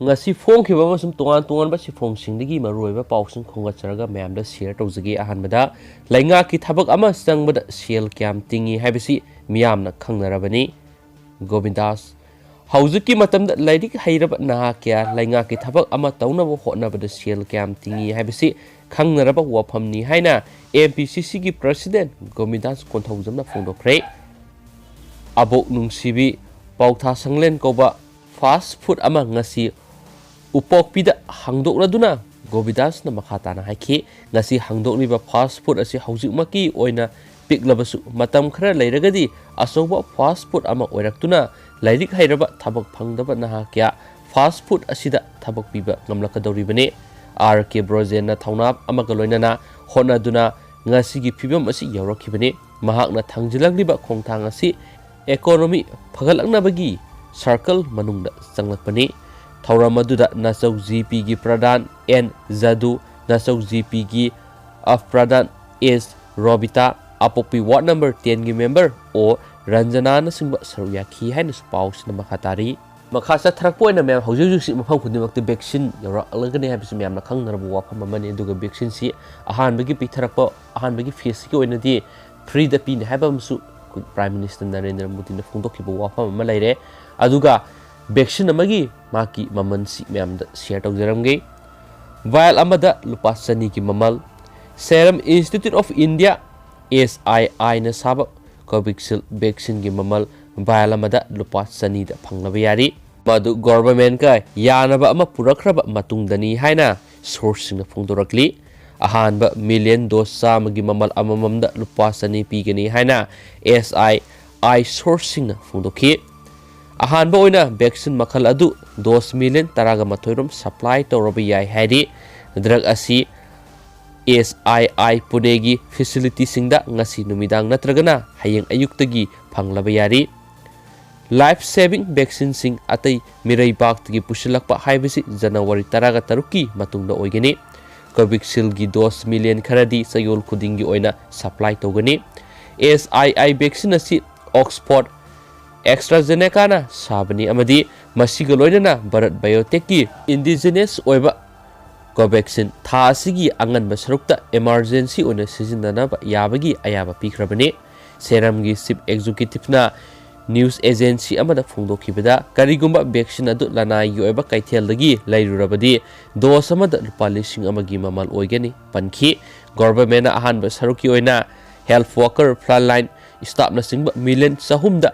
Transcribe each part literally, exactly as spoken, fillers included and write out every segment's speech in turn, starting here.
ꯉꯁꯤ ꯐꯣꯡꯈꯤꯕ ꯑꯃꯁꯨꯡ ꯇꯣꯉꯥꯟ ꯇꯣꯉꯥꯟꯕ ꯁꯤꯐꯣꯡꯁꯤꯡꯗꯒꯤ ꯃꯔꯨꯑꯣꯏꯕ ꯄꯥꯎꯁꯤꯡ ꯈꯣꯝꯒꯠꯆꯔꯒ ꯃꯌꯥꯝꯗ share ꯇꯧꯖꯒꯦ꯫ ꯑꯍꯥꯟꯕꯗ, ꯂꯩꯉꯥꯛꯀꯤ ꯊꯕꯛ ꯑꯃ ꯆꯪꯕꯗ ꯁꯦꯜ ꯀꯌꯥꯝ ꯇꯤꯡꯏ ꯍꯥꯏꯕꯁꯤ ꯃꯤꯌꯥꯝꯅ ꯈꯪꯅꯔꯕꯅꯤ꯫ ꯒꯣꯕꯤꯟꯗꯥꯁ, ꯍꯧꯖꯤꯛꯀꯤ ꯃꯇꯝꯗ ꯂꯥꯏꯔꯤꯛ ꯍꯩꯔꯕ ꯅꯍꯥ ꯀꯌꯥ ꯂꯩꯉꯥꯛꯀꯤ ꯊꯕꯛ ꯑꯃ ꯇꯧꯅꯕ ꯍꯣꯠꯅꯕꯗ ꯁꯦꯜ ꯀꯌꯥꯝ ꯇꯤꯡꯏ ꯍꯥꯏꯕꯁꯤ ꯈꯪꯅꯔꯕ ꯋꯥꯐꯝꯅꯤ ꯍꯥꯏꯅ M P C Cꯒꯤ president ꯒꯣꯕꯤꯟꯗꯥꯁ ꯀꯣꯟꯊꯧꯖꯝꯅ ꯐꯣꯡꯗꯣꯛꯈ꯭ꯔꯦ꯫ ꯑꯕꯣꯛ ꯅꯨꯡꯁꯤꯕꯤ ꯄꯥꯎꯊꯥ ꯁꯪꯂꯦꯟ ꯀꯧꯕ fast food ꯑꯃ ꯉꯁꯤ ꯎꯄꯣꯛꯄꯤꯗ ꯍꯥꯡꯗꯣꯛꯂꯗꯨꯅ ꯒꯣꯕꯤꯟꯗꯥꯁꯅ ꯃꯈꯥ ꯇꯥꯅ ꯍꯥꯏꯈꯤ, ꯉꯁꯤ ꯍꯥꯡꯗꯣꯛꯂꯤꯕ fast food ꯑꯁꯤ ꯍꯧꯖꯤꯛꯃꯛꯀꯤ ꯑꯣꯏꯅ ꯄꯤꯛꯂꯕꯁꯨ ꯃꯇꯝ ꯈꯔ ꯂꯩꯔꯒꯗꯤ ꯑꯆꯧꯕ fast food ꯑꯃ ꯑꯣꯏꯔꯛꯇꯨꯅ ꯂꯥꯏꯔꯤꯛ ꯍꯩꯔꯕ ꯊꯕꯛ ꯐꯪꯗꯕ ꯅꯍꯥ ꯀꯌꯥ fast food ꯑꯁꯤꯗ ꯊꯕꯛ ꯄꯤꯕ ꯉꯝꯂꯛꯀꯗꯧꯔꯤꯕꯅꯤ꯫ R K ꯕ꯭ꯔꯣꯖꯦꯟꯅ ꯊꯧꯅꯥ ꯑꯃꯒ ꯂꯣꯏꯅꯅ ꯍꯣꯠꯅꯗꯨꯅ ꯉꯁꯤꯒꯤ ꯐꯤꯕꯝ ꯑꯁꯤ ꯌꯧꯔꯛꯈꯤꯕꯅꯤ꯫ ꯃꯍꯥꯛꯅ ꯊꯥꯡꯖꯤꯜꯂꯛꯂꯤꯕ ꯈꯣꯡꯊꯥꯡ ꯑꯁꯤ economy ꯐꯒꯠꯂꯛꯅꯕꯒꯤ circle ꯃꯅꯨꯡꯗ ꯆꯪꯂꯛꯄꯅꯤ꯫ ꯊꯧꯔꯝ ꯑꯗꯨꯗ ꯅꯆꯧ G Pꯒꯤ ꯄ꯭ꯔꯙꯥꯟ N ꯖꯗꯨ, ꯅꯆꯧ G Pꯒꯤ ꯑꯐ ꯄ꯭ꯔꯙꯥꯟ S Robita, ꯑꯄꯣꯛꯄꯤ ward number tenꯒꯤ member O ꯔꯟꯖꯅꯥꯅꯆꯤꯡꯕ ꯁꯔꯨꯛ ꯌꯥꯈꯤ ꯍꯥꯏꯅꯁꯨ ꯄꯥꯎꯁꯤꯅ ꯃꯈꯥ ꯇꯥꯔꯤ꯫ ꯃꯈꯥ ꯆꯠꯊꯔꯛꯄ ꯑꯣꯏꯅ ꯃꯌꯥꯝ ꯍꯧꯖꯤꯛ ꯍꯧꯖꯤꯛꯁꯤ ꯃꯐꯝ ꯈꯨꯗꯤꯡꯃꯛꯇ vaccine ꯌꯧꯔꯛꯂꯒꯅꯤ ꯍꯥꯏꯕꯁꯤ ꯃꯌꯥꯝꯅ ꯈꯪꯅꯔꯕ ꯋꯥꯐꯝ ꯑꯃꯅꯤ꯫ ꯑꯗꯨꯒ vaccineꯁꯤ ꯑꯍꯥꯟꯕꯒꯤ ꯄꯤꯊꯔꯛꯄ, ꯑꯍꯥꯟꯕꯒꯤ phaseꯁꯤꯒꯤ ꯑꯣꯏꯅꯗꯤ freeꯗ ꯄꯤꯅꯤ ꯍꯥꯏꯕ ꯑꯃꯁꯨ ꯑꯩꯈꯣꯏ Prime Minister ꯅꯔꯦꯟꯗ꯭ꯔ ꯃꯣꯗꯤꯅ ꯐꯣꯡꯗꯣꯛꯈꯤꯕ ꯋꯥꯐꯝ ꯑꯃ ꯂꯩꯔꯦ꯫ ꯑꯗꯨꯒ vaccine ꯑꯃꯒꯤ ꯃꯥꯒꯤ ꯃꯃꯜꯁꯤ ꯃꯌꯥꯝꯗ share ꯇꯧꯖꯔꯝꯒꯦ꯫ Vial ꯑꯃꯗ ꯂꯨꯄꯥ ꯆꯅꯤꯒꯤ ꯃꯃꯜ꯫ Serum Institute of India, S I Iꯅ ꯁꯥꯕ Covishield vaccineꯒꯤ ꯃꯃꯜ vial ꯑꯃꯗ ꯂꯨꯄꯥ ꯆꯅꯤꯗ ꯐꯪꯂꯕ ꯌꯥꯔꯤ꯫ ꯃꯗꯨ governmentꯀ ꯌꯥꯅꯕ ꯑꯃ ꯄꯨꯔꯛꯈ꯭ꯔꯕ ꯃꯇꯨꯡꯗꯅꯤ ꯍꯥꯏꯅ sourceꯁꯤꯡꯅ ꯐꯣꯡꯗꯣꯔꯛꯂꯤ꯫ ꯑꯍꯥꯟꯕ million dose ꯆꯥꯝꯃꯒꯤ ꯃꯃꯜ ꯑꯃꯃꯝꯗ ꯂꯨꯄꯥ ꯆꯅꯤ ꯄꯤꯒꯅꯤ ꯍꯥꯏꯅ S I I sourceꯁꯤꯡꯅ ꯐꯣꯡꯗꯣꯛꯈꯤ꯫ ꯑꯍꯥꯟꯕ ꯑꯣꯏꯅ vaccine ꯃꯈꯜ ꯑꯗꯨ dose million ꯇꯔꯥꯒ ꯃꯥꯊꯣꯏ ꯔꯣꯝ supply ꯇꯧꯔꯕ ꯌꯥꯏ ꯍꯥꯏꯔꯤ꯫ Drug ꯑꯁꯤ S I I ꯄꯨꯅꯦꯒꯤ facilityꯁꯤꯡꯗ ꯉꯁꯤ ꯅꯨꯃꯤꯗꯥꯡ ꯅꯠꯇ꯭ꯔꯒꯅ ꯍꯌꯦꯡ ꯑꯌꯨꯛꯇꯒꯤ ꯐꯪꯂꯕ ꯌꯥꯔꯤ꯫ Life saving vaccineꯁꯤꯡ ꯑꯇꯩ ꯃꯤꯔꯩꯕꯥꯛꯇꯒꯤ ꯄꯨꯁꯤꯜꯂꯛꯄ ꯍꯥꯏꯕꯁꯤ January ꯇꯔꯥꯒ ꯇꯔꯨꯛꯀꯤ ꯃꯇꯨꯡꯗ ꯑꯣꯏꯒꯅꯤ꯫ Covishieldꯒꯤ dose million ꯈꯔꯗꯤ ꯆꯌꯣꯜ ꯈꯨꯗꯤꯡꯒꯤ ꯑꯣꯏꯅ supply ꯇꯧꯒꯅꯤ꯫ S I I vaccine ꯑꯁꯤ Oxford AstraZenecaꯅ ꯁꯥꯕꯅꯤ ꯑꯃꯗꯤ ꯃꯁꯤꯒ ꯂꯣꯏꯅꯅ ꯚꯥꯔꯠ ꯕꯥꯏꯑꯣꯇꯦꯛꯀꯤ ꯏꯟꯗꯤꯖꯤꯅꯁ ꯑꯣꯏꯕ ꯀꯣꯚꯦꯛꯁꯤꯟ ꯊꯥ ꯑꯁꯤꯒꯤ ꯑꯉꯟꯕ ꯁꯔꯨꯛꯇ ꯏꯃꯥꯔꯖꯦꯟꯁꯤ ꯑꯣꯏꯅ ꯁꯤꯖꯤꯟꯅꯅꯕ ꯌꯥꯕꯒꯤ ꯑꯌꯥꯕ ꯄꯤꯈ꯭ꯔꯕꯅꯤ꯫ ꯁꯦꯔꯝꯒꯤ ꯆꯤꯐ ꯑꯦꯛꯖꯤꯀ꯭ꯌꯨꯇꯤꯚꯅ ꯅ꯭ꯌꯨꯁ ꯑꯦꯖꯦꯟꯁꯤ ꯑꯃꯗ ꯐꯣꯡꯗꯣꯛꯈꯤꯕꯗ, ꯀꯔꯤꯒꯨꯝꯕ ꯚꯦꯛꯁꯤꯟ ꯑꯗꯨ ꯂꯅꯥꯏꯒꯤ ꯑꯣꯏꯕ ꯀꯩꯊꯦꯜꯗꯒꯤ ꯂꯩꯔꯨꯔꯕꯗꯤ, ꯗꯣꯁ ꯑꯃꯗ ꯂꯨꯄꯥ ꯂꯤꯁꯤꯡ ꯑꯃꯒꯤ ꯃꯃꯜ ꯑꯣꯏꯒꯅꯤ ꯄꯟꯈꯤ꯫ ꯒꯣꯚꯔꯟꯃꯦꯟꯠꯅ ꯑꯍꯥꯟꯕ ꯁꯔꯨꯛꯀꯤ ꯑꯣꯏꯅ ꯍꯦꯜꯊ ꯋꯥꯔꯀꯔ, ꯐ꯭ꯔꯟꯠꯂꯥꯏꯟ ꯁ꯭ꯇꯥꯐꯅꯆꯤꯡꯕ ꯃꯤꯂꯤꯌꯟ ꯆꯍꯨꯝꯗ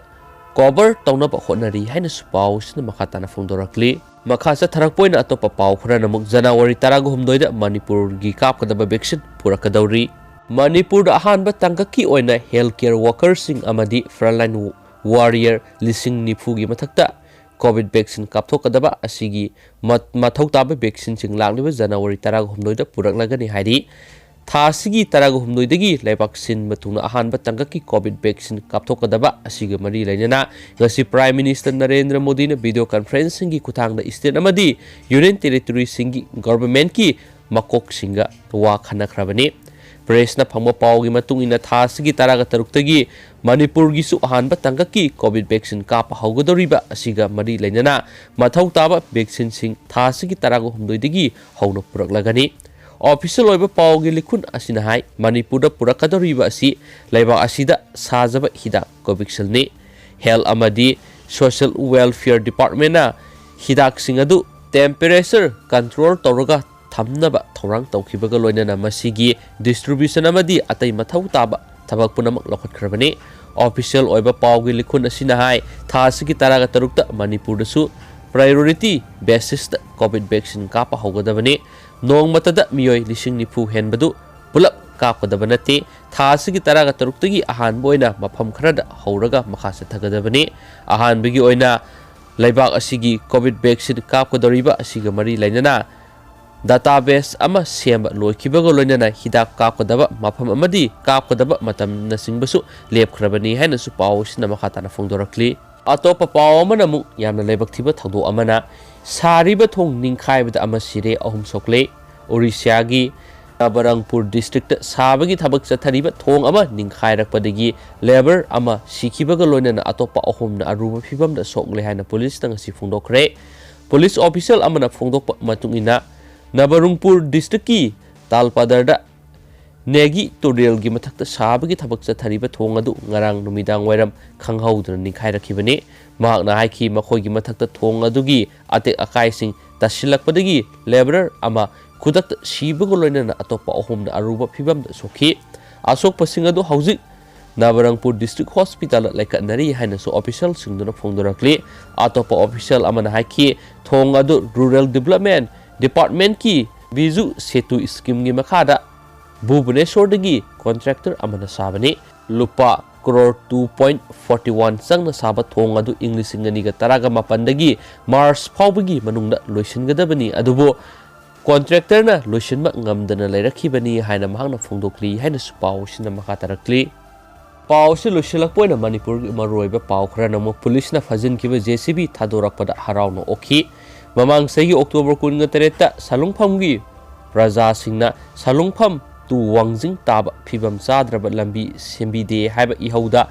ꯀꯣꯚꯔ ꯇꯧꯅꯕ ꯍꯣꯠꯅꯔꯤ ꯍꯥꯏꯅꯁꯨ ꯄꯥꯎꯁꯤꯅ ꯃꯈꯥ ꯇꯥꯅ ꯐꯣꯡꯗꯣꯔꯛꯂꯤ꯫ ꯃꯈꯥ ꯆꯠꯊꯔꯛꯄ ꯑꯣꯏꯅ ꯑꯇꯣꯞꯄ ꯄꯥꯎ ꯈꯔꯅ ꯑꯃꯨꯛ ꯖꯅꯋꯥꯔꯤ ꯇꯔꯥꯒ ꯍꯨꯝꯗꯣꯏꯗ ꯃꯅꯤꯄꯨꯔꯒꯤ ꯀꯥꯞꯀꯗꯕ ꯚꯦꯛꯁꯤꯟ ꯄꯨꯔꯛꯀꯗꯧꯔꯤ꯫ ꯃꯅꯤꯄꯨꯔꯗ ꯑꯍꯥꯟꯕ ꯇꯥꯡꯀꯛꯀꯤ ꯑꯣꯏꯅ ꯍꯦꯜꯊ ꯀꯦꯌꯔ ꯋꯥꯔꯀꯔꯁꯤꯡ ꯑꯃꯗꯤ ꯐ꯭ꯔꯟꯠꯂꯥꯏꯟ ꯋꯥꯔꯤꯌꯔ ꯂꯤꯁꯤꯡ ꯅꯤꯐꯨꯒꯤ ꯃꯊꯛꯇ ꯀꯣꯚꯤꯗ ꯚꯦꯛꯁꯤꯟ ꯀꯥꯞꯊꯣꯛꯀꯗꯕ ꯑꯁꯤꯒꯤ ꯃ-, ꯃꯊꯧ ꯇꯥꯕ ꯚꯦꯛꯁꯤꯟꯁꯤꯡ ꯂꯥꯛꯂꯤꯕ ꯖꯅꯋꯥꯔꯤ ꯇꯔꯥꯒ ꯍꯨꯝꯗꯣꯏꯗ ꯄꯨꯔꯛꯂꯒꯅꯤ ꯍꯥꯏꯔꯤ꯫ ꯊꯥ ꯑꯁꯤꯒꯤ ꯇꯔꯥꯒ ꯍꯨꯝꯗꯣꯏꯗꯒꯤ ꯂꯩꯕꯥꯛ ꯁꯤꯟꯕ ꯊꯨꯡꯅ ꯑꯍꯥꯟꯕ ꯇꯥꯡꯀꯛꯀꯤ ꯀꯣꯚꯤꯗ ꯚꯦꯛꯁꯤꯟ ꯀꯥꯞꯊꯣꯛꯀꯗꯕ ꯑꯁꯤꯒ ꯃꯔꯤ ꯂꯩꯅꯅ ꯉꯁꯤ ꯄ꯭ꯔꯥꯏꯝ ꯃꯤꯅꯤꯁꯇꯔ ꯅꯔꯦꯟꯗ꯭ꯔ ꯃꯣꯗꯤꯅ ꯚꯤꯗꯤꯑꯣ ꯀꯟꯐꯔꯦꯟꯁꯤꯡꯒꯤ ꯈꯨꯠꯊꯥꯡꯗ ꯁ꯭ꯇꯦꯠ ꯑꯃꯗꯤ ꯌꯨꯅꯤꯌꯟ ꯇꯦꯔꯤꯇꯣꯔꯤꯁꯤꯡꯒꯤ ꯒꯣꯚꯔꯟꯃꯦꯟꯠꯀꯤ ꯃꯀꯣꯛꯁꯤꯡꯒ ꯋꯥ ꯈꯟꯅꯈ꯭ꯔꯕꯅꯤ꯫ ꯄ꯭ꯔꯦꯁꯅ ꯐꯪꯕ ꯄꯥꯎꯒꯤ ꯃꯇꯨꯡ ꯏꯟꯅ ꯊꯥ ꯑꯁꯤꯒꯤ ꯇꯔꯥꯒ ꯇꯔꯨꯛꯇꯒꯤ ꯃꯅꯤꯄꯨꯔꯒꯤꯁꯨ ꯑꯍꯥꯟꯕ ꯇꯥꯡꯀꯛꯀꯤ ꯀꯣꯚꯤꯗ ꯚꯦꯛꯁꯤꯟ ꯀꯥꯞꯄ ꯍꯧꯒꯗꯧꯔꯤꯕ ꯑꯁꯤꯒ ꯃꯔꯤ ꯂꯩꯅꯅ ꯃꯊꯧ ꯇꯥꯕ ꯚꯦꯛꯁꯤꯟꯁꯤꯡ ꯊꯥ ꯑꯁꯤꯒꯤ ꯇꯔꯥꯒ ꯍꯨꯝꯗꯣꯏꯗꯒꯤ ꯍꯧꯅ ꯄꯨꯔꯛꯂꯒꯅꯤ꯫ ꯑꯣꯐꯤꯁꯤꯌꯦꯜ ꯑꯣꯏꯕ ꯄꯥꯎꯒꯤ ꯂꯤꯈꯨꯟ ꯑꯁꯤꯅ ꯍꯥꯏ, ꯃꯅꯤꯄꯨꯔꯗ ꯄꯨꯔꯛꯀꯗꯧꯔꯤꯕ ꯑꯁꯤ ꯂꯩꯕꯥꯛ ꯑꯁꯤꯗ ꯁꯥꯖꯕ ꯍꯤꯗꯥꯛ ꯀꯣꯚꯤꯛꯁꯤꯜꯅꯤ꯫ ꯍꯦꯜꯊ ꯑꯃꯗꯤ ꯁꯣꯁꯤꯌꯦꯜ ꯋꯦꯜꯐꯤꯌꯔ ꯗꯤꯄꯥꯔꯠꯃꯦꯟꯠꯅ ꯍꯤꯗꯥꯛꯁꯤꯡ ꯑꯗꯨ ꯇꯦꯝꯄꯦꯔꯦꯆꯔ ꯀꯟꯇ꯭ꯔꯣꯜ ꯇꯧꯔꯒ ꯊꯝꯅꯕ ꯊꯧꯔꯥꯡ ꯇꯧꯈꯤꯕꯒ ꯂꯣꯏꯅꯅ ꯃꯁꯤꯒꯤ ꯗꯤꯁꯇ꯭ꯔꯤꯕ꯭ꯌꯨꯁꯟ ꯑꯃꯗꯤ ꯑꯇꯩ ꯃꯊꯧ ꯇꯥꯕ ꯊꯕꯛ ꯄꯨꯝꯅꯃꯛ ꯂꯧꯈꯠꯈ꯭ꯔꯕꯅꯤ꯫ ꯑꯣꯐꯤꯁꯤꯌꯦꯜ ꯑꯣꯏꯕ ꯄꯥꯎꯒꯤ ꯂꯤꯈꯨꯟ ꯑꯁꯤꯅ ꯍꯥꯏ, ꯊꯥ ꯑꯁꯤꯒꯤ ꯇꯔꯥꯒ ꯇꯔꯨꯛꯇ ꯃꯅꯤꯄꯨꯔꯗꯁꯨ ꯄ꯭ꯔꯥꯏꯑꯣꯔꯤꯇꯤ ꯕꯦꯁꯤꯁꯇ ꯀꯣꯚꯤꯗ ꯚꯦꯛꯁꯤꯟ ꯀꯥꯞꯄ ꯍꯧꯒꯗꯕꯅꯤ꯫ ꯅꯣꯡꯃꯇꯗ ꯃꯤꯑꯣꯏ ꯂꯤꯁꯤꯡ ꯅꯤꯐꯨ ꯍꯦꯟꯕꯗꯨ ꯄꯨꯂꯞ ꯀꯥꯞꯀꯗꯕ ꯅꯠꯇꯦ꯫ ꯊꯥ ꯑꯁꯤꯒꯤ ꯇꯔꯥꯒ ꯇꯔꯨꯛꯇꯒꯤ ꯑꯍꯥꯟꯕ ꯑꯣꯏꯅ ꯃꯐꯝ ꯈꯔꯗ ꯍꯧꯔꯒ ꯃꯈꯥ ꯆꯠꯊꯒꯗꯕꯅꯤ꯫ ꯑꯍꯥꯟꯕꯒꯤ ꯑꯣꯏꯅ ꯂꯩꯕꯥꯛ ꯑꯁꯤꯒꯤ ꯀꯣꯚꯤꯗ ꯚꯦꯛꯁꯤꯟ ꯀꯥꯞꯀꯗꯧꯔꯤꯕ ꯑꯁꯤꯒ ꯃꯔꯤ ꯂꯩꯅꯅ ꯗꯥꯇꯥꯕꯦꯁ ꯑꯃ ꯁꯦꯝꯕ ꯂꯣꯏꯈꯤꯕꯒ ꯂꯣꯏꯅꯅ ꯍꯤꯗꯥꯛ ꯀꯥꯞꯀꯗꯕ ꯃꯐꯝ ꯑꯃꯗꯤ ꯀꯥꯞꯀꯗꯕ ꯃꯇꯝꯅꯆꯤꯡꯕꯁꯨ ꯂꯦꯞꯈ꯭ꯔꯕꯅꯤ ꯍꯥꯏꯅꯁꯨ ꯄꯥꯎ ꯑꯁꯤꯅ ꯃꯈꯥ ꯇꯥꯅ ꯐꯣꯡꯗꯣꯔꯛꯂꯤ꯫ ꯑꯇꯣꯞꯄ ꯄꯥꯎ ꯑꯃꯅ ꯑꯃꯨꯛ ꯌꯥꯝꯅ ꯂꯥꯏꯕꯛ ꯊꯤꯕ ꯊꯧꯗꯣꯛ ꯑꯃꯅ ꯁꯥꯔꯤꯕ ꯊꯣꯡ ꯅꯤꯡꯈꯥꯏꯕꯗ ꯑꯃ ꯁꯤꯔꯦ, ꯑꯍꯨꯝ ꯁꯣꯛꯂꯦ꯫ ꯑꯣꯔꯤꯁꯥꯒꯤ ꯅꯕꯔꯪꯄꯨꯔ ꯗꯤꯁꯇ꯭ꯔꯤꯛꯇ ꯁꯥꯕꯒꯤ ꯊꯕꯛ ꯆꯠꯊꯔꯤꯕ ꯊꯣꯡ ꯑꯃ ꯅꯤꯡꯈꯥꯏꯔꯛꯄꯗꯒꯤ ꯂꯦꯕꯔ ꯑꯃ ꯁꯤꯈꯤꯕꯒ ꯂꯣꯏꯅꯅ ꯑꯇꯣꯞꯄ ꯑꯍꯨꯝꯅ ꯑꯔꯨꯕ ꯐꯤꯕꯝꯗ ꯁꯣꯛꯂꯦ ꯍꯥꯏꯅ ꯄꯨꯂꯤꯁꯅ ꯉꯁꯤ ꯐꯣꯡꯗꯣꯛꯈ꯭ꯔꯦ꯫ ꯄꯨꯂꯤꯁ ꯑꯣꯐꯤꯁꯤꯌꯦꯜ ꯑꯃꯅ ꯐꯣꯡꯗꯣꯛꯄ ꯃꯇꯨꯡ ꯏꯟꯅ, ꯅꯕꯔꯪꯄꯨꯔ ꯗꯤꯁꯇ꯭ꯔꯤꯛꯀꯤ ꯇꯥꯜꯄꯥꯗꯔꯗ ꯅꯦꯒꯤ ꯇꯨꯔꯦꯜꯒꯤ ꯃꯊꯛꯇ ꯁꯥꯕꯒꯤ ꯊꯕꯛ ꯆꯠꯊꯔꯤꯕ ꯊꯣꯡ ꯑꯗꯨ ꯉꯔꯥꯡ ꯅꯨꯃꯤꯗꯥꯡ ꯋꯥꯏꯔꯝ ꯈꯪꯍꯧꯗꯅ ꯅꯤꯡꯈꯥꯏꯔꯛꯈꯤꯕꯅꯤ꯫ ꯃꯍꯥꯛꯅ ꯍꯥꯏꯈꯤ, ꯃꯈꯣꯏꯒꯤ ꯃꯊꯛꯇ ꯊꯣꯡ ꯑꯗꯨꯒꯤ ꯑꯇꯦꯛ ꯑꯀꯥꯏꯁꯤꯡ ꯇꯥꯁꯤꯜꯂꯛꯄꯗꯒꯤ ꯂꯦꯕꯔꯔ ꯑꯃ ꯈꯨꯗꯛꯇ ꯁꯤꯕꯒ ꯂꯣꯏꯅꯅ ꯑꯇꯣꯞꯄ ꯑꯍꯨꯝꯅ ꯑꯔꯨꯕ ꯐꯤꯕꯝꯗ ꯁꯣꯛꯈꯤ꯫ ꯑꯁꯣꯛꯄꯁꯤꯡ ꯑꯗꯨ ꯍꯧꯖꯤꯛ ꯅꯕꯔꯪꯄꯨꯔ ꯗꯤꯁꯇ꯭ꯔꯤꯛ ꯍꯣꯁꯄꯤꯇꯥꯜꯗ ꯂꯩꯈꯠꯅꯔꯤ ꯍꯥꯏꯅꯁꯨ ꯑꯣꯐꯤꯁꯤꯌꯦꯜꯁꯤꯡꯗꯨꯅ ꯐꯣꯡꯗꯣꯔꯛꯂꯤ꯫ ꯑꯇꯣꯞꯄ ꯑꯣꯐꯤꯁꯤꯌꯦꯜ ꯑꯃꯅ ꯍꯥꯏꯈꯤ, ꯊꯣꯡ ꯑꯗꯨ ꯔꯨꯔꯦꯜ ꯗꯤꯕꯂꯞꯃꯦꯟ ꯗꯤꯄꯥꯔꯠꯃꯦꯟꯠꯀꯤ ꯕꯤꯖꯨ ꯁꯦꯇꯨ ꯁ꯭ꯀꯤꯝꯒꯤ ꯃꯈꯥꯗ ꯚꯨꯕꯅꯦꯁꯣꯔꯗꯒꯤ ꯀꯣꯟꯇ꯭ꯔꯦꯛꯇꯔ ꯑꯃꯅ ꯁꯥꯕꯅꯤ꯫ ꯂꯨꯄꯥ crore two point forty one ꯆꯪꯅ ꯁꯥꯕ ꯊꯣꯡ ꯑꯗꯨ ꯏꯪ ꯂꯤꯁꯤꯡ ꯑꯅꯤꯒ ꯇꯔꯥꯒ ꯃꯥꯄꯟꯗꯒꯤ ꯃꯥꯔꯆ ꯐꯥꯎꯕꯒꯤ ꯃꯅꯨꯡꯗ ꯂꯣꯏꯁꯤꯟꯒꯗꯕꯅꯤ, ꯑꯗꯨꯕꯨ ꯀꯣꯟꯇ꯭ꯔꯦꯛꯇꯔꯅ ꯂꯣꯏꯁꯤꯟꯕ ꯉꯝꯗꯅ ꯂꯩꯔꯛꯈꯤꯕꯅꯤ ꯍꯥꯏꯅ ꯃꯍꯥꯛꯅ ꯐꯣꯡꯗꯣꯛꯂꯤ ꯍꯥꯏꯅꯁꯨ ꯄꯥꯎ ꯑꯁꯤꯅ ꯃꯈꯥ ꯇꯥꯔꯛꯂꯤ꯫ ꯄꯥꯎ ꯑꯁꯤ ꯂꯣꯏꯁꯤꯜꯂꯛꯄ ꯑꯣꯏꯅ ꯃꯅꯤꯄꯨꯔꯒꯤ ꯃꯔꯨꯑꯣꯏꯕ ꯄꯥꯎ ꯈꯔꯅ ꯑꯃꯨꯛ ꯄꯨꯂꯤꯁꯅ ꯐꯥꯖꯤꯟꯈꯤꯕ J C B ꯊꯥꯗꯣꯔꯛꯄꯗ ꯍꯔꯥꯎꯅ ꯑꯣꯛꯈꯤ꯫ ꯃꯃꯥꯡ ꯆꯍꯤꯒꯤ ꯑꯣꯛꯇꯣꯕꯔ ꯀꯨꯟꯒ ꯇꯔꯦꯠꯇ ꯁꯂꯨꯡꯐꯝꯒꯤ ꯄ꯭ꯔꯖꯥꯁꯤꯡꯅ ꯁꯂꯨꯡꯐꯝ to ꯋꯥꯡꯖꯤꯡ ꯇꯥꯕ ꯐꯤꯕꯝ ꯆꯥꯗ꯭ꯔꯕ ꯂꯝꯕꯤ ꯁꯦꯝꯕꯤꯗꯦ ꯍꯥꯏꯕ ꯏꯍꯧꯗ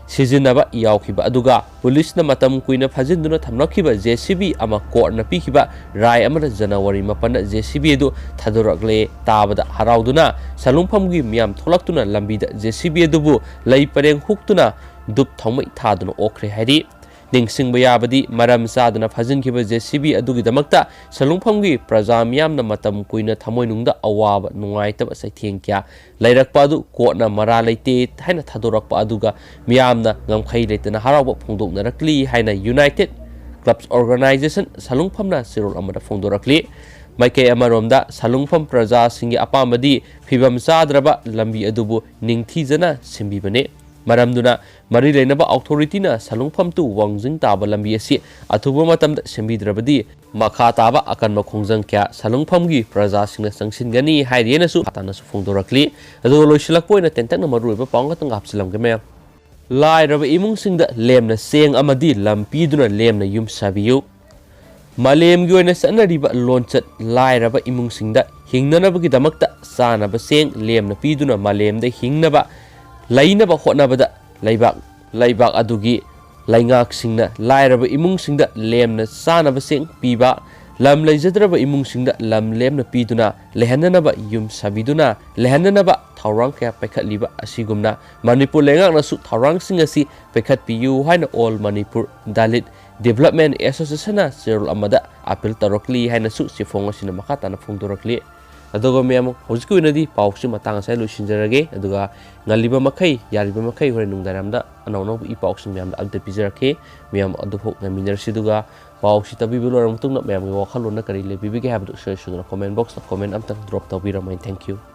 ꯁꯤꯖꯤꯟꯅꯕ ꯌꯥꯎꯈꯤꯕ ꯑꯗꯨꯒ ꯄꯨꯂꯤꯁꯅ ꯃꯇꯝ ꯀꯨꯏꯅ ꯐꯥꯖꯤꯟꯗꯨꯅ ꯊꯝꯂꯛꯈꯤꯕ J C B ꯑꯃ ꯀꯣꯔꯠꯅ ꯄꯤꯈꯤꯕ ꯔꯥꯏ ꯑꯃꯅ ꯖꯅꯋꯥꯔꯤ ꯃꯥꯄꯟꯗ J C B ꯑꯗꯨ ꯊꯥꯗꯣꯔꯛꯂꯦ ꯇꯥꯕꯗ ꯍꯔꯥꯎꯗꯨꯅ ꯁꯂꯨꯡꯐꯝꯒꯤ ꯃꯤꯌꯥꯝ ꯊꯣꯛꯂꯛꯇꯨꯅ ꯂꯝꯕꯤꯗ J C B ꯑꯗꯨꯕꯨ ꯂꯩ ꯄꯔꯦꯡ ꯍꯨꯛꯇꯨꯅ ꯙꯨꯞ ꯊꯥꯎꯃꯩ ꯊꯥꯗꯨꯅ ꯑꯣꯛꯈ꯭ꯔꯦ ꯍꯥꯏꯔꯤ꯫ ꯅꯤꯡꯁꯤꯡꯕ ꯌꯥꯕꯗꯤ, ꯃꯔꯝ ꯆꯥꯗꯅ ꯐꯥꯖꯤꯟꯈꯤꯕ J C B ꯑꯗꯨꯒꯤꯗꯃꯛꯇ ꯁꯂꯨꯡꯐꯝꯒꯤ ꯄ꯭ꯔꯖꯥ ꯃꯤꯌꯥꯝꯅ ꯃꯇꯝ ꯀꯨꯏꯅ ꯊꯃꯣꯏꯅꯨꯡꯗ ꯑꯋꯥꯕ, ꯅꯨꯡꯉꯥꯏꯇꯕ ꯆꯩꯊꯦꯡ ꯀꯌꯥ ꯂꯩꯔꯛꯄ ꯑꯗꯨ ꯀꯣꯔꯠꯅ ꯃꯔꯥ ꯂꯩꯇꯦ ꯍꯥꯏꯅ ꯊꯥꯗꯣꯔꯛꯄ ꯑꯗꯨꯒ ꯃꯤꯌꯥꯝꯅ ꯉꯝꯈꯩ ꯂꯩꯇꯅ ꯍꯔꯥꯎꯕ ꯐꯣꯡꯗꯣꯛꯅꯔꯛꯂꯤ ꯍꯥꯏꯅ United Clubs Organisation ꯁꯂꯨꯡꯐꯝꯅ ꯆꯦꯔꯣꯜ ꯑꯃꯗ ꯐꯣꯡꯗꯣꯔꯛꯂꯤ꯫ ꯃꯥꯏꯀꯩ ꯑꯃꯔꯣꯝꯗ ꯁꯂꯨꯡꯐꯝ ꯄ꯭ꯔꯖꯥꯁꯤꯡꯒꯤ ꯑꯄꯥꯝꯕꯗꯤ ꯐꯤꯕꯝ ꯆꯥꯗ꯭ꯔꯕ ꯂꯝꯕꯤ ꯑꯗꯨꯕꯨ ꯅꯤꯡꯊꯤꯖꯅ ꯁꯦꯝꯕꯤꯕꯅꯤ꯫ ꯃꯔꯝꯗꯨꯅ ꯃꯔꯤ ꯂꯩꯅꯕ ꯑꯣꯊꯣꯔꯤꯇꯤꯅ ꯁꯂꯨꯡꯐꯝ to ꯋꯥꯡꯖꯤꯡ ꯇꯥꯕ ꯂꯝꯕꯤ ꯑꯁꯤ ꯑꯊꯨꯕ ꯃꯇꯝꯗ ꯁꯦꯝꯕꯤꯗ꯭ꯔꯕꯗꯤ ꯃꯈꯥ ꯇꯥꯕ ꯑꯀꯟꯕ ꯈꯣꯡꯖꯪ ꯀꯌꯥ ꯁꯂꯨꯡꯐꯝꯒꯤ ꯄ꯭ꯔꯖꯥꯁꯤꯡꯅ ꯆꯪꯁꯤꯟꯒꯅꯤ ꯍꯥꯏꯔꯤꯅꯁꯨ ꯇꯥꯟꯅꯁꯨ ꯐꯣꯡꯗꯣꯔꯛꯂꯤ꯫ ꯑꯗꯨꯒ ꯂꯣꯏꯁꯤꯜꯂꯛꯄ ꯑꯣꯏꯅ ꯇꯦꯟꯇꯛꯅ ꯃꯔꯨꯑꯣꯏꯕ ꯄꯥꯎ ꯉꯥꯛꯇꯪ ꯍꯥꯞꯆꯤꯜꯂꯝꯒꯦ ꯃꯌꯥꯝ꯫ ꯂꯥꯏꯔꯕ ꯏꯃꯨꯡꯁꯤꯡꯗ ꯂꯦꯝꯅ ꯆꯦꯡ ꯑꯃꯗꯤ ꯂꯝ ꯄꯤꯗꯨꯅ ꯂꯦꯝꯅ ꯌꯨꯝ ꯁꯥꯕꯤꯌꯨ꯫ ꯃꯥꯂꯦꯝꯒꯤ ꯑꯣꯏꯅ ꯆꯠꯅꯔꯤꯕ ꯂꯣꯟꯆꯠ, ꯂꯥꯏꯔꯕ ꯏꯃꯨꯡꯁꯤꯡꯗ ꯍꯤꯡꯅꯅꯕꯒꯤꯗꯃꯛꯇ ꯆꯥꯅꯕ ꯆꯦꯡ ꯂꯦꯝꯅ ꯄꯤꯗꯨꯅ ꯃꯥꯂꯦꯝꯗ ꯍꯤꯡꯅꯕ, ꯂꯩꯅꯕ ꯍꯣꯠꯅꯕꯗ ꯂꯩꯕꯥꯛ, ꯂꯩꯕꯥꯛ ꯑꯗꯨꯒꯤ ꯂꯩꯉꯥꯛꯁꯤꯡꯅ ꯂꯥꯏꯔꯕ ꯏꯃꯨꯡꯁꯤꯡꯗ ꯂꯦꯝꯅ ꯆꯥꯅꯕ ꯆꯦꯡ ꯄꯤꯕ, ꯂꯝ ꯂꯩꯖꯗ꯭ꯔꯕ ꯏꯃꯨꯡꯁꯤꯡꯗ ꯂꯝ ꯂꯦꯝꯅ ꯄꯤꯗꯨꯅ ꯂꯩꯍꯟꯅꯅꯕ ꯌꯨꯝ ꯁꯥꯕꯤꯗꯨꯅ ꯂꯩꯍꯟꯅꯅꯕ ꯊꯧꯔꯥꯡ ꯀꯌꯥ ꯄꯥꯏꯈꯠꯂꯤꯕ ꯑꯁꯤꯒꯨꯝꯅ ꯃꯅꯤꯄꯨꯔ ꯂꯩꯉꯥꯛꯅꯁꯨ ꯊꯧꯔꯥꯡꯁꯤꯡ ꯑꯁꯤ ꯄꯥꯏꯈꯠꯄꯤꯌꯨ ꯍꯥꯏꯅ All Manipur Dalit Development Association-ꯅ ꯆꯦꯔꯣꯜ ꯑꯃꯗ ꯑꯥꯄꯤꯜ ꯇꯧꯔꯛꯂꯤ ꯍꯥꯏꯅꯁꯨ ꯆꯦꯐꯣꯡ ꯑꯁꯤꯅ ꯃꯈꯥ ꯇꯥꯅ ꯐꯣꯡꯗꯣꯔꯛꯂꯤ꯫ ꯑꯗꯨꯒ ꯃꯌꯥꯝ, ꯍꯧꯖꯤꯛꯀꯤ ꯑꯣꯏꯅꯗꯤ ꯄꯥꯎꯁꯤ ꯃꯇꯥꯡ ꯑꯁꯤꯗ ꯂꯣꯏꯁꯤꯟꯖꯔꯒꯦ꯫ ꯑꯗꯨꯒ ꯉꯜꯂꯤꯕ ꯃꯈꯩ, ꯌꯥꯔꯤꯕ ꯃꯈꯩ ꯍꯣꯔꯦꯟ ꯅꯨꯡꯗꯥꯡꯋꯥꯏꯔꯝꯗ ꯑꯅꯧ ꯑꯅꯧꯕ ꯏ ꯄꯥꯎꯁꯤꯡ ꯃꯌꯥꯝꯗ update ꯄꯤꯖꯔꯛꯀꯦ꯫ ꯃꯌꯥꯝ ꯑꯗꯨꯐꯥꯎ ꯉꯥꯏꯃꯤꯟꯅꯔꯁꯤ꯫ ꯑꯗꯨꯒ ꯄꯥꯎꯁꯤ ꯇꯥꯕꯤꯕ ꯂꯣꯏꯔꯕ ꯃꯇꯨꯡꯗ ꯃꯌꯥꯝꯒꯤ ꯋꯥꯈꯜꯂꯣꯟꯅ ꯀꯔꯤ ꯂꯩꯕꯤꯕꯒꯦ ꯍꯥꯏꯕꯗꯨ ꯏꯁꯣꯏ ꯁꯣꯏꯗꯅ comment box-ꯇ comment ꯑꯝꯇꯪ drop ꯇꯧꯕꯤꯔꯝꯃꯣ꯫ Thank you꯫